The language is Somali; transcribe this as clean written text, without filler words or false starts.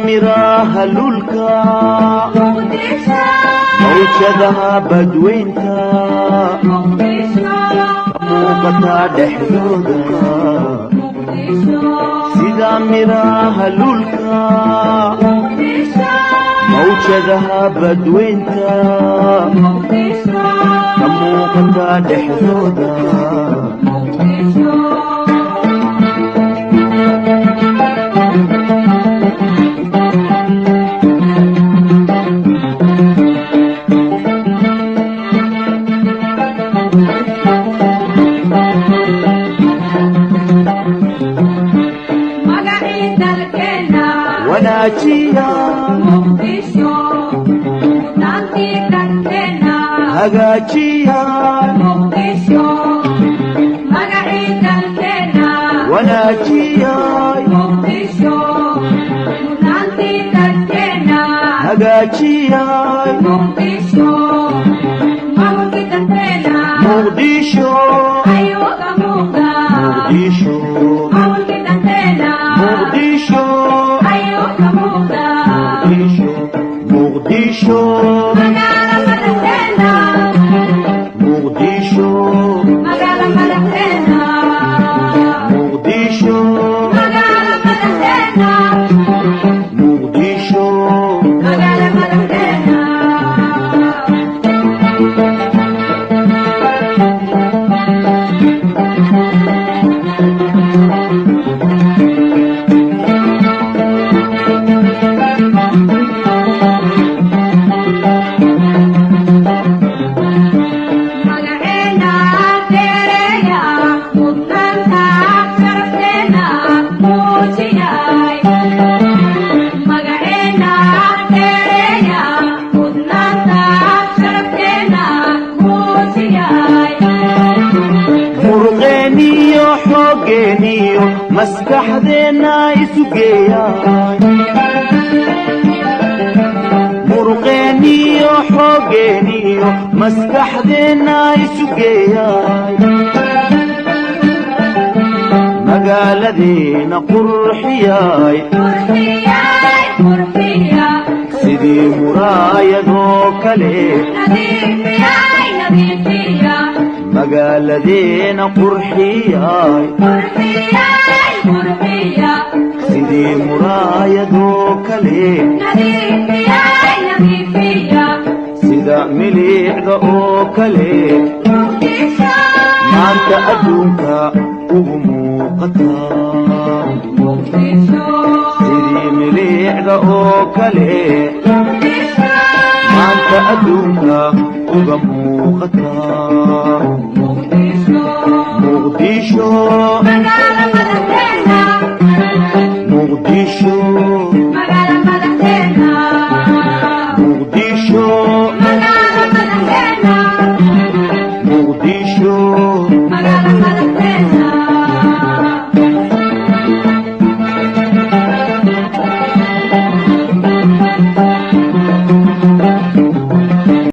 Miraha lulka, mawjadaha badweynta ka muuqata dhexdooda. Sida miraha lulka, mawjadaha badweynta ka muuqata dhexdooda. Magacii dalkeena Wanaajiya. Muqdisho, mudnaantii dadkeena. Hagaajiya. Muqdisho, magacii dalkeena. Wanaajiya. Muqdisho, mudnaantii dadkeena. Hagaajiya. Muqdisho, maamulkii danteena. Muqdisho. Ayuu ka muuqda. Muqdisho. Maamulkii danteena. Muqdisho. Ayuu ka muuqda. Muqdisho, Muqdisho. Magaala madaxdeena. Muqdisho. Magaala madaxdeena. Muqdisho. Magaala madaxdeena. Muqdisho. Magaala madaxdeena. Magaceena dheereeya, mudnaanta sharafteena muujiyay. Magaceena dheereeya, mudnaanta sharafteena muujiyay. Muruqeeniyo xooggeeniyo maskaxdeenna isu geeyay. Muruqeeniyo xooggeeniyo maskaxdeenna isu geeyay. Magaaladeena qurxiyay. Qurxiyay, qurxiya. Sidii muraayadoo kale. Nadiifiyay, nadiifiya. Magaaladeena qurxiyay. Qurxiyay, qurxiya. Sidii muraayadoo kale. Nadiifiyay, nadiifiya. Sida milicda oo kale. Muqdisho. Maanta adduunka ugu muuqata. Muqdisho. Sidii milicda oo kale. Muqdisho. Maanta adduunka uga muuqata. Muqdisho. Muqdisho. Magaala